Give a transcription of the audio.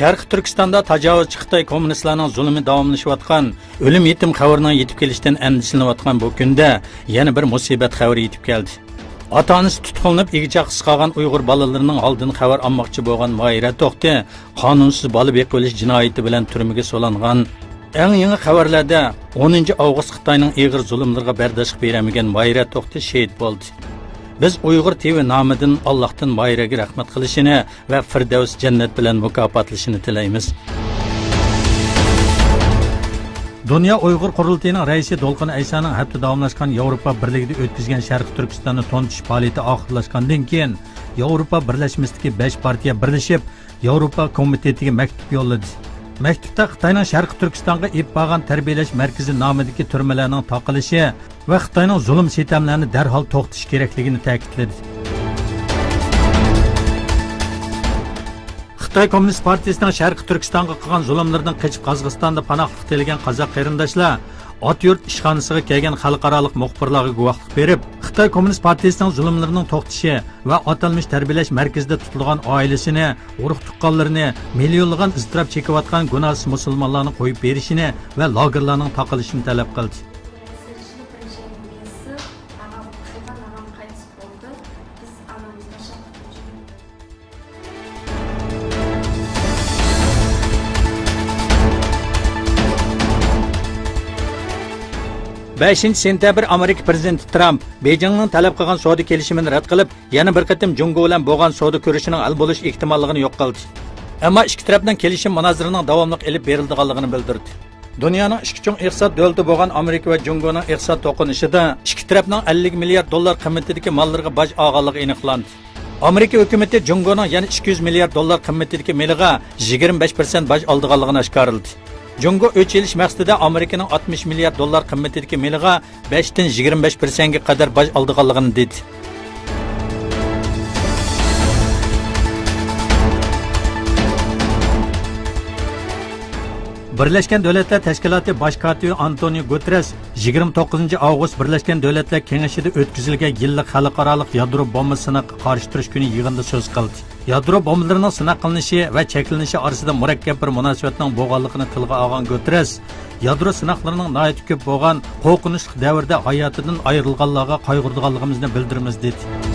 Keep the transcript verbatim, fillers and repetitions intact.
شەرقىي تۈركىستاندا تاجاۋۇزچى خىتاي كوممۇنىستلارنىڭ زۇلۇمى داۋاملىشىۋاتقان، ئۆلۈم يېتىم خەۋىرىنىڭ يېتىپ كېلىشىدىن ئەندىشىلىنىۋاتقان بۇ كۈندە يەنە بىر مۇسىبەت خەۋىرى يېتىپ كەلدى. ئاتا-ئانىسى تۇتقۇنلىنىپ، ئىگە-چاقىسى قالغان ئۇيغۇر بالىلىرىنىڭ ھالىدىن خەۋەر ئالماقچى بولغان ماھىرە توختى قانۇنسىز بالا بېقىۋېلىش جىنايىتى بىلەن تۈرمىگە سولانغان. ئەڭ يېڭى خەۋەرلەردە ئونىنچى ئاۋغۇست خىتاينىڭ ئېغىر زۇلۇملىرىغا بەرداشلىق بېرەلمىگەن ماھىرە توختى شېھىت بولدى. بىز ئۇيغۇر تىۋى نامىدىن ئاللاھتىن ماھىرەگە رەھمەت قىلىشىنى ۋە فىردەۋس جەننەت بىلەن مۇكاپاتلىشىنى تىلەيمىز. دۇنيا ئۇيغۇر قۇرۇلتىيىنىڭ رەئىسى دولقۇن ئەيسانىڭ ھەپتە داۋاملاشقان ياۋروپا بىرلىكىدە ئۆتكۈزگەن شەرقىي تۈركىستاننى تونۇتۇش پائالىيىتى ئاخىرلاشقاندىن كېيىن، ياۋروپا بىرلەشمىسىدىكى بەش پارتىيە بىرلىشىپ، ياۋروپا كومىتېتىگە مەكتۇپ يوللىدى. مەكتۇپتا خىتاينىڭ شەرقىي تۈركىستانغا ئېلىپ بارغان تەربىيەلەش مەركىزى نامىدىكى تۈرمىلەرنىڭ تاقىلىشى ۋە خىتاينىڭ زۇلۇم سىتەملەرنى دەرھال توختىتىش كېرەكلىكىنى تەكىتلىدى. خىتاي كوممۇنىست پارتىيىسىنىڭ شەرقىي تۈركىستانغا قىلغان زۇلۇملىرىدىن قېچىپ قازاقىستاندا پاناھلىق تىلىگەن قازاق قېرىنداشلار ئات يۇرت ئىشخانىسىغا كەلگەن خەلقئارالىق مۇخبىرلارغا گۇۋاھلىق بېرىپ، خىتاي كوممۇنىست پارتىيىسىنىڭ زۇلۇملىرىنىڭ توختىشى ۋە ئاتالمىش تەربىيەلەش مەركىزىدە تۇتۇلغان ئائىلىسىنى، ئۇرۇق-تۇغقانلىرىنى، مىليونلىغان ئىزتىراپ چېكىۋاتقان گۇناھسىز مۇسۇلمانلارنى قويۇپ بېرىشىنى ۋە لاگېرلارنىڭ تاقىلىشىنى تەلەپ قىلدى. بەشىنچى سېنتەبىر ئامېرىكا پىرېزىدېنتى ترامپ بېيجىڭنىڭ تەلەپ قىلغان سودا كېلىشىمىنى رەت قىلىپ، يەنە بىر قېتىم جۇڭگو بىلەن بولغان سودا كۈرىشىنىڭ ھەل بولۇش ئېھتىماللىقىنى يوق قىلدى. ئەمما ئىككى تەرەپنىڭ كېلىشىم مۇنازىرىنىڭ داۋاملىق ئېلىپ بېرىلىدىغانلىقىنى بىلدۈردى. دۇنيانىڭ ئىككى چوڭ ئىقتىساد دۆلىتى بولغان ئامېرىكا ۋە جۇڭگونىڭ ئىقتىساد توقۇنۇشىدا ئىككى تەرەپنىڭ ئەللىك مىليارد دوللار قىممىتىدىكى ماللىرىغا باج ئالغانلىقى ئېنىقلاندى. ئامېرىكا ھۆكۈمىتى جۇڭگونىڭ يەنە ئىككى يۈز مىليارد دوللار قىممىتىدىكى مېلىغا يىگىرمە بەش پىرسەنت باج ئالىدىغانلىقىنى ئاشكارىلىدى. جۇڭگو ئۆچ ئېلىش مەقسىتىدە ئامېرىكىنىڭ ئاتمىش مىليارد دوللار قىممىتىدىكى مېلىغا بەشتىن يىگىرمە بەش پىرسەنتكە قەدەر باج ئالىدىغانلىقىنى دېدى. بىرلەشكەن دۆلەتلەر تەشكىلاتى باش كاتىپى ئانتونىيو گۇتېررېس يىگىرمە توققۇزىنچى ئاۋغۇست بىرلەشكەن دۆلەتلەر كېڭىشىدە ئۆتكۈزۈلگەن يىللىق خەلقئارالىق يادرو بومبا سىناققا قارشى تۇرۇش كۈنى يىغىنىدا سۆز قىلدى. يادرو بومبىلىرىنىڭ سىناق قىلىنىشى ۋە چەكلىنىشى ئارىسىدا مۇرەككەپ بىر مۇناسىۋەتنىڭ بولغانلىقىنى تىلغا ئالغان گۇتېررېس، يادرو سىناقلىرىنىڭ ناھايىتى كۆپ بولغان قورقۇنچلۇق دەۋردە ھاياتىدىن ئايرىلغانلارغا قايغۇرىدىغانلىقىمىزنى بىلدۈرىمىز، دېدى.